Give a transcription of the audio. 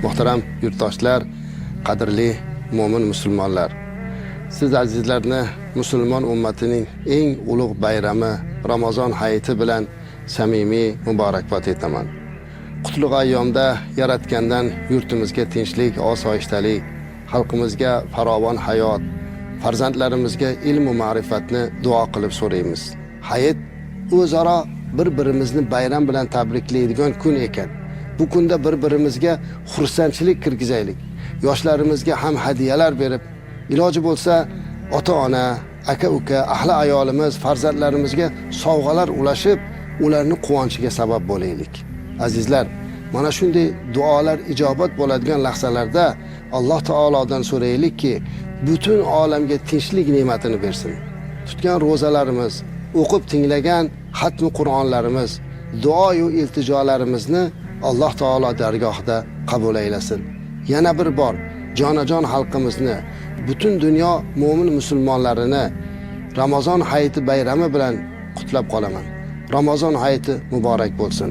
Muhtaram yurtdoshlar, qadrli mo'min musulmonlar. Siz azizlarni musulmon ummatining eng ulug' bayrami Ramazon hayiti bilan samimiy muborakbod etaman. Qutlug' ayyomda yaratgandan yurtimizga tinchlik, osoyishtalik, xalqimizga farovon hayot, farzandlarimizga ilm va ma'rifatni duo qilib so'raymiz. Hayit o'zaro bir-birimizni bayram bilan tabriklaydigan kun ekan. Bu kunda bir-birimizga xursandchilik kirgizaylik. Yoshlarimizga ham hadiyalar berib, iloji bo'lsa ota-ona, aka-uka, ahli ayolimiz, farzandlarimizga sovg'alar ulashib, ularni quvonchiga sabab bo'laylik. Azizlar, mana shunday duolar ijobat bo'ladigan lahzalarda Alloh taolodan so'raylikki, butun olamga tinchlik ne'matini bersin. Tutgan ro'zalarimiz, o'qib tinglagan xatmi Qur'onlarimiz, duoyu iltijolarimizni Alloh taolo dargohida qabul aylasin. Yana bir bor jonajon xalqimizni, butun dunyo mo'min musulmonlarini Ramazon hayiti bayrami bilan qutlab qolaman. Ramazon hayiti muborak bo'lsin.